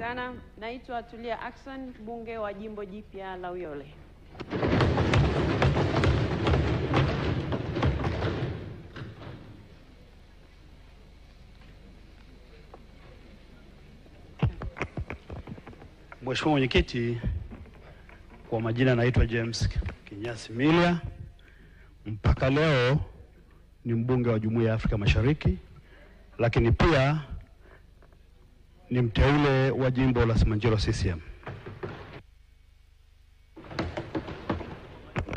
sana. Naitwa Tulia Ackson, mbunge wa jimbo jipya la Uyole. Mheshimiwa Mwenyekiti, kwa majina naitwa James Kinyasi Milia. Mpaka leo ni mbunge wa Jumuiya ya Afrika Mashariki, lakini pia ni mteule wa jimbo la Simanjiro CCM.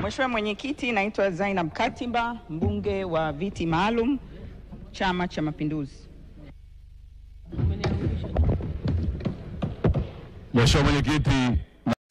Mheshimiwa Mwenyekiti, naitwa Zainab Katimba, mbunge wa viti maalum, Chama cha Mapinduzi. Mheshimiwa Mwenyekiti,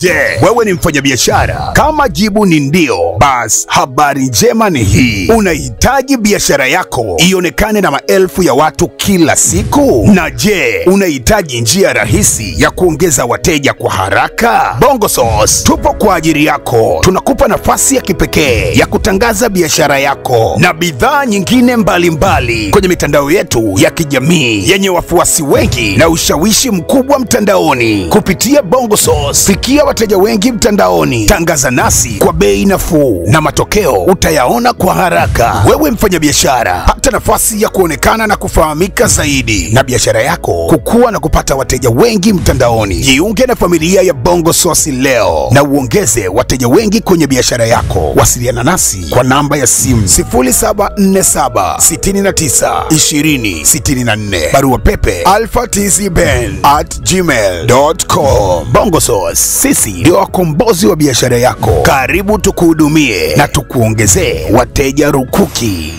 Je, wewe ni mfanyabiashara? Kama jibu ni ndio, basi habari njema ni hii. Unahitaji biashara yako ionekane na maelfu ya watu kila siku? Na je, unahitaji njia rahisi ya kuongeza wateja kwa haraka? Bongo Source tupo kwa ajili yako. Tunakupa nafasi ya kipekee ya kutangaza biashara yako na bidhaa nyingine mbalimbali kwenye mitandao yetu ya kijamii yenye wafuasi wengi na ushawishi mkubwa mtandaoni. Kupitia Bongo Source, fikia wateja wengi mtandaoni. Tangaza nasi kwa bei nafuu na matokeo utayaona kwa haraka. Wewe mfanyabiashara, pata nafasi ya kuonekana na kufahamika zaidi na biashara yako kukua na kupata wateja wengi mtandaoni. Jiunge na familia ya Bongo Source leo na uongeze wateja wengi kwenye biashara yako. Wasiliana nasi kwa namba ya simu 0747 69 20 64, barua pepe alphatzben@gmail.com. Bongo Source, sisi ndio wakombozi wa biashara yako. Karibu tukuhudumie na tukuongezee wateja rukuki.